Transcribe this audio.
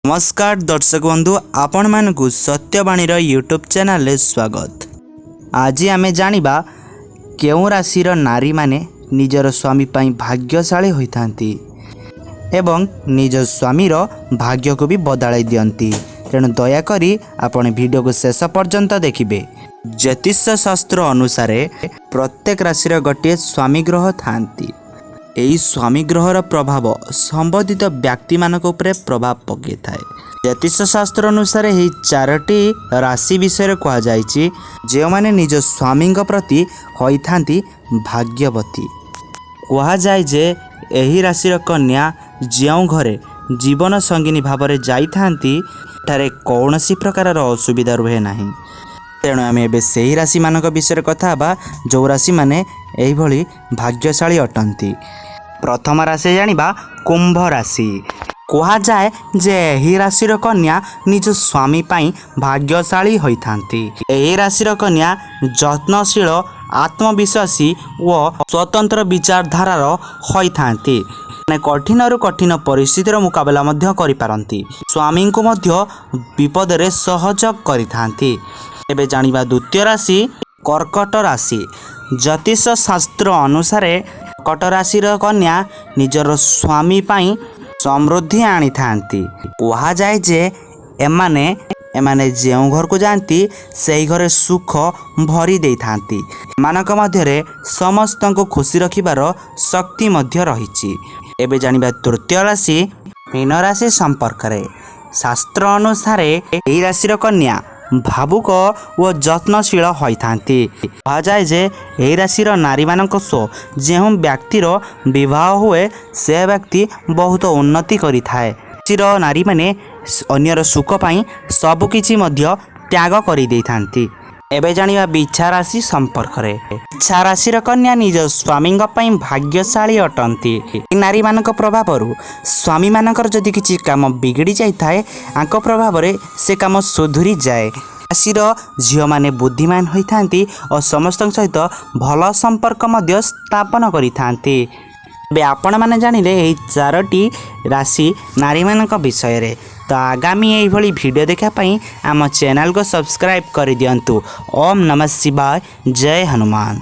ନମସ୍କାର ଦର୍ଶକ ବନ୍ଧୁ, ଆପଣମାନଙ୍କୁ ସତ୍ୟବାଣୀର ୟୁଟ୍ୟୁବ୍ ଚ୍ୟାନେଲରେ ସ୍ୱାଗତ। ଆଜି ଆମେ ଜାଣିବା କେଉଁ ରାଶିର ନାରୀମାନେ ନିଜର ସ୍ୱାମୀ ପାଇଁ ଭାଗ୍ୟଶାଳୀ ହୋଇଥାନ୍ତି ଏବଂ ନିଜ ସ୍ୱାମୀର ଭାଗ୍ୟକୁ ବି ବଦଳାଇ ଦିଅନ୍ତି। ତେଣୁ ଦୟାକରି ଆପଣ ଭିଡ଼ିଓକୁ ଶେଷ ପର୍ଯ୍ୟନ୍ତ ଦେଖିବେ। ଜ୍ୟୋତିଷ ଶାସ୍ତ୍ର ଅନୁସାରେ ପ୍ରତ୍ୟେକ ରାଶିର ଗୋଟିଏ ସ୍ୱାମୀ ଗ୍ରହ ଥାନ୍ତି। ଏହି ସ୍ୱାମୀ ଗ୍ରହର ପ୍ରଭାବ ସମ୍ବନ୍ଧିତ ବ୍ୟକ୍ତିମାନଙ୍କ ଉପରେ ପ୍ରଭାବ ପକାଇଥାଏ। ଜ୍ୟୋତିଷ ଶାସ୍ତ୍ର ଅନୁସାରେ ଏହି ଚାରୋଟି ରାଶି ବିଷୟରେ କୁହାଯାଇଛି, ଯେଉଁମାନେ ନିଜ ସ୍ୱାମୀଙ୍କ ପ୍ରତି ହୋଇଥାନ୍ତି ଭାଗ୍ୟବତୀ। କୁହାଯାଏ ଯେ ଏହି ରାଶିର କନ୍ୟା ଯେଉଁ ଘରେ ଜୀବନ ସଙ୍ଗିନୀ ଭାବରେ ଯାଇଥାନ୍ତି, ଏଠାରେ କୌଣସି ପ୍ରକାରର ଅସୁବିଧା ରୁହେ ନାହିଁ। ତେଣୁ ଆମେ ଏବେ ସେହି ରାଶିମାନଙ୍କ ବିଷୟରେ କଥା ହେବା, ଯେଉଁ ରାଶିମାନେ ଏହିଭଳି ଭାଗ୍ୟଶାଳୀ ଅଟନ୍ତି। ପ୍ରଥମ ରାଶି ଜାଣିବା, କୁମ୍ଭ ରାଶି। କୁହାଯାଏ ଯେ ଏହି ରାଶିର କନ୍ୟା ନିଜ ସ୍ୱାମୀ ପାଇଁ ଭାଗ୍ୟଶାଳୀ ହୋଇଥାନ୍ତି। ଏହି ରାଶିର କନ୍ୟା ଯତ୍ନଶୀଳ, ଆତ୍ମବିଶ୍ୱାସୀ ଓ ସ୍ୱତନ୍ତ୍ର ବିଚାରଧାରାର ହୋଇଥାନ୍ତି। ମାନେ କଠିନରୁ କଠିନ ପରିସ୍ଥିତିର ମୁକାବିଲା ମଧ୍ୟ କରିପାରନ୍ତି। ସ୍ୱାମୀଙ୍କୁ ମଧ୍ୟ ବିପଦରେ ସହଯୋଗ କରିଥାନ୍ତି। ଏବେ ଜାଣିବା ଦ୍ୱିତୀୟ ରାଶି, କର୍କଟ ରାଶି। ଜ୍ୟୋତିଷ ଶାସ୍ତ୍ର ଅନୁସାରେ କର୍କଟ ରାଶିର କନ୍ୟା ନିଜର ସ୍ୱାମୀ ପାଇଁ ସମୃଦ୍ଧି ଆଣିଥାନ୍ତି। କୁହାଯାଏ ଯେ ଏମାନେ ଯେଉଁ ଘରକୁ ଯାଆନ୍ତି, ସେହି ଘରେ ସୁଖ ଭରି ଦେଇଥାନ୍ତି। ଏମାନଙ୍କ ମଧ୍ୟରେ ସମସ୍ତଙ୍କୁ ଖୁସି ରଖିବାର ଶକ୍ତି ମଧ୍ୟ ରହିଛି। ଏବେ ଜାଣିବା ତୃତୀୟ ରାଶି, ମୀନ ରାଶି ସମ୍ପର୍କରେ। ଶାସ୍ତ୍ର ଅନୁସାରେ ଏହି ରାଶିର କନ୍ୟା ଭାବୁକ ଓ ଯତ୍ନଶୀଳ ହୋଇଥାନ୍ତି। କୁହାଯାଏ ଯେ ଏହି ରାଶିର ନାରୀମାନଙ୍କ ସହ ଯେଉଁ ବ୍ୟକ୍ତିର ବିବାହ ହୁଏ, ସେ ବ୍ୟକ୍ତି ବହୁତ ଉନ୍ନତି କରିଥାଏ। ରାଶିର ନାରୀମାନେ ଅନ୍ୟର ସୁଖ ପାଇଁ ସବୁକିଛି ମଧ୍ୟ ତ୍ୟାଗ କରିଦେଇଥାନ୍ତି। ଏବେ ଜାଣିବା ବିଛା ରାଶି ସମ୍ପର୍କରେ। ବିଛା ରାଶିର କନ୍ୟା ନିଜ ସ୍ୱାମୀଙ୍କ ପାଇଁ ଭାଗ୍ୟଶାଳୀ ଅଟନ୍ତି। ନାରୀମାନଙ୍କ ପ୍ରଭାବରୁ ସ୍ୱାମୀମାନଙ୍କର ଯଦି କିଛି କାମ ବିଗିଡ଼ି ଯାଇଥାଏ, ଆଙ୍କ ପ୍ରଭାବରେ ସେ କାମ ସୁଧୁରି ଯାଏ। ରାଶିର ଝିଅମାନେ ବୁଦ୍ଧିମାନ ହୋଇଥାନ୍ତି ଓ ସମସ୍ତଙ୍କ ସହିତ ଭଲ ସମ୍ପର୍କ ମଧ୍ୟ ସ୍ଥାପନ କରିଥାନ୍ତି। ଏବେ ଆପଣମାନେ ଜାଣିଲେ ଏହି ଚାରୋଟି ରାଶି ନାରୀମାନଙ୍କ ବିଷୟରେ। ତ ଆଗାମୀ ଏଇଭଳି ଭିଡ଼ିଓ ଦେଖିବା ପାଇଁ ଆମ ଚ୍ୟାନେଲକୁ ସବସ୍କ୍ରାଇବ୍ କରିଦିଅନ୍ତୁ। ଓମ୍ ନମଃ ଶିବାୟ, ଜୟ ହନୁମାନ।